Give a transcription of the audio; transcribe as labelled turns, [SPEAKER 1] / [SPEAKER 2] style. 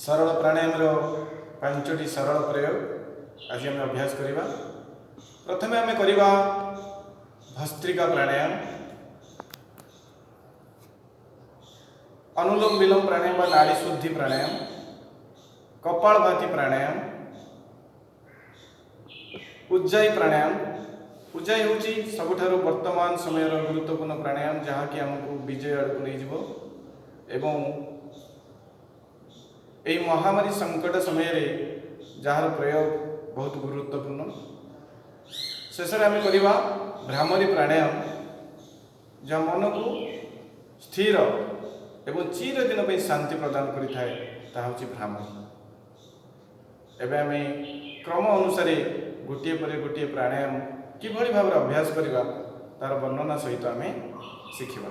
[SPEAKER 1] ସରଳ ପ୍ରାଣାୟାମର 5ଟି ସରଳ ପ୍ରୟୋଗ ଆଜି ଆମେ ଅଭ୍ୟାସ କରିବା। ପ୍ରଥମେ ଆମେ କରିବା ଭସ୍ତ୍ରିକା ପ୍ରାଣାୟାମ, ଅନୁଲୋମ ବିଲୋମ ପ୍ରାଣାୟାମ ବା ନାड़ी शुद्धि प्राणायाम, कपालभाति प्राणायाम, उज्जायी प्राणायाम। उज्जायी ହେଉଛି ସବୁଠାରୁ ବର୍ତ୍ତମାନ ସମୟର ଗୁରୁତ୍ୱପୂର୍ଣ୍ଣ ପ୍ରାଣାୟାମ, ଯାହାକି ଆମକୁ ବିଜୟ ଆଡ଼କୁ ନେଇଯିବ ଏବଂ ଏହି ମହାମାରୀ ସଙ୍କଟ ସମୟରେ ଯାହାର ପ୍ରୟୋଗ ବହୁତ ଗୁରୁତ୍ୱପୂର୍ଣ୍ଣ। ଶେଷରେ ଆମେ କରିବା ଭ୍ରାମରୀ ପ୍ରାଣାୟାମ, ଯାହା ମନକୁ ସ୍ଥିର ଏବଂ ଚିରଦିନ ପାଇଁ ଶାନ୍ତି ପ୍ରଦାନ କରିଥାଏ, ତାହା ହେଉଛି ଭ୍ରାମରୀ। ଏବେ ଆମେ କ୍ରମ ଅନୁସାରେ ଗୋଟିଏ ପରେ ଗୋଟିଏ ପ୍ରାଣାୟାମ କିଭଳି ଭାବରେ ଅଭ୍ୟାସ କରିବା ତାର ବର୍ଣ୍ଣନା ସହିତ ଆମେ ଶିଖିବା।